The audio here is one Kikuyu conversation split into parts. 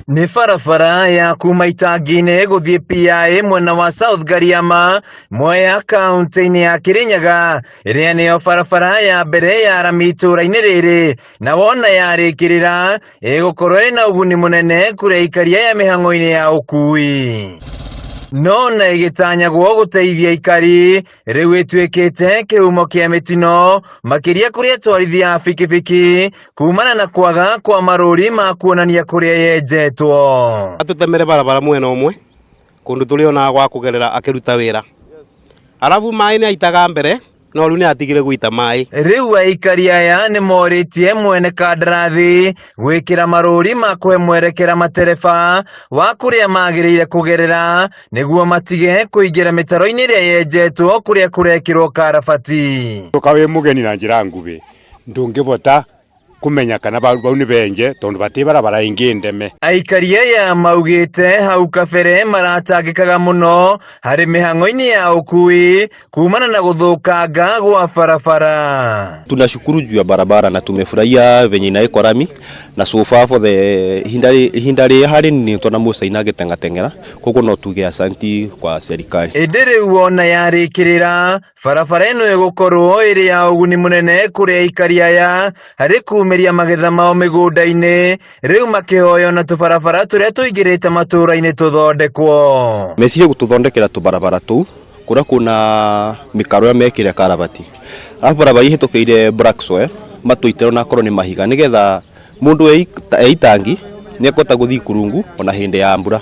Nĩ barabara ya kuma itangi-inĩ gũthiĩ PIA mwena wa South Gariama, Mwea kaunti-inĩ ya Kirinyaga, ĩrĩa nĩyo barabara ya mbere ya rami itũũra-inĩ rĩrĩ, na wona yarĩkĩrĩra ĩgũkorwo ĩrĩ na ũguni mũnene kũrĩ aikari aya mĩhang'o-inĩ ya ũkui. No na ĩgĩtanyagwo gũteithia aikari, rĩu ĩtuĩkĩte kĩhumo kĩa mĩtino makĩria kũrĩ atwarithia a bikibiki kumana na kwaga kwa marũri ma kuonania kũrĩa yenjetwo. Atũtemere barabara mwena ũmwe kũndũ tũrĩonaga gwa kũgerera akĩruta wĩra, arabu maĩ nĩ aitaga mbere no rĩu nĩ atigire gũita maĩ. Rĩu aikari aya nĩ morĩtie mwene kandarathi gwĩkĩra marũri ma kũhe mwerekera matereba wa kũrĩa magĩrĩire kũgerera nĩguo matige kũingĩra mĩtaro-inĩ ĩrĩa yenjetwo kũrĩa kũrekĩrwo karabati. Ũka wĩ mũgeni na njĩra nguhĩ ndũngĩbota kũmenya kana bau nĩ benje tondũ batĩ barabara ĩngĩ ndeme. Aikari aya maugĩte hau kabere maratangĩkaga mũno harĩ mĩhang'o-inĩ ya ũkui kumana na gũthũkanga gwa barabara. Tunashukuru juu ya barabara na tumefurahia venye inaekwa rami na so far for the ihinda rĩ harĩ nini tona mucaina agĩteng'ateng'era, koguo no tuge asanti kwa serikali. Ĩndĩ rĩu ona yarĩkĩrĩra, barabara ĩno ĩgũkorwo ĩrĩ ya ũguni mũnene kũrĩ aikari aya harĩ kumĩria magetha mao mĩgũnda-inĩ, rĩu makĩhoya ona tũbarabara tũrĩa tũingĩrĩte matũũra-inĩ tũthondekwo. Mecirie gũtũthondekera tũbarabara tũu kũrĩa kwĩna mĩkaro ĩrĩa mekĩre karabati, arabu barabara ihĩtũkĩire black soil matũitĩre onakorwo nĩ mahiga, nĩgetha mũndũ e itangi nĩ ekũhota gũthiĩ ikurungu ona hĩndĩ ya mbura,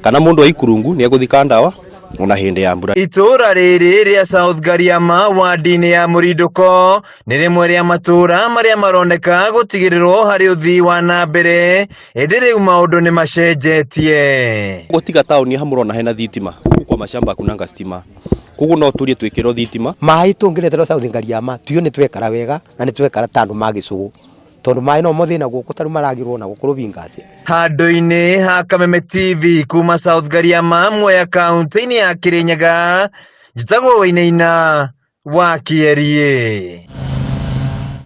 kana mũndũ e ikurungu nĩ egũthiĩ kandawa ona hĩndĩ ya mbura. Itũũra rĩrĩ rĩa South Gariama wadi-inĩ ya Mũrindũko nĩ rĩmwe rĩa matũũra marĩa maroneka gũtigĩrĩrwo harĩ ũthii wa na mbere, ĩndĩ rĩu maũndũ nĩ macenjetie. Gũtiga taũni haha mũrona hena thitima, gũkũ kwa mashamba hakunanga stima, koguo no tũrie twĩkĩrwo thitima. Maĩ tũngĩreterwo South Gariama tuge nĩ twekara wega na nĩ twekara ta andũ ma gĩcũgũ, tondũ maĩ nomo thĩna gũkũ tarĩu maragĩrwo na gũkũ Rũbingasi. Handũ-inĩ ha Kameme TV kuma South Gariama, Mwea kaunti-inĩ ya Kirinyaga, njĩtagwo Wainaina wa Kĩeriĩ.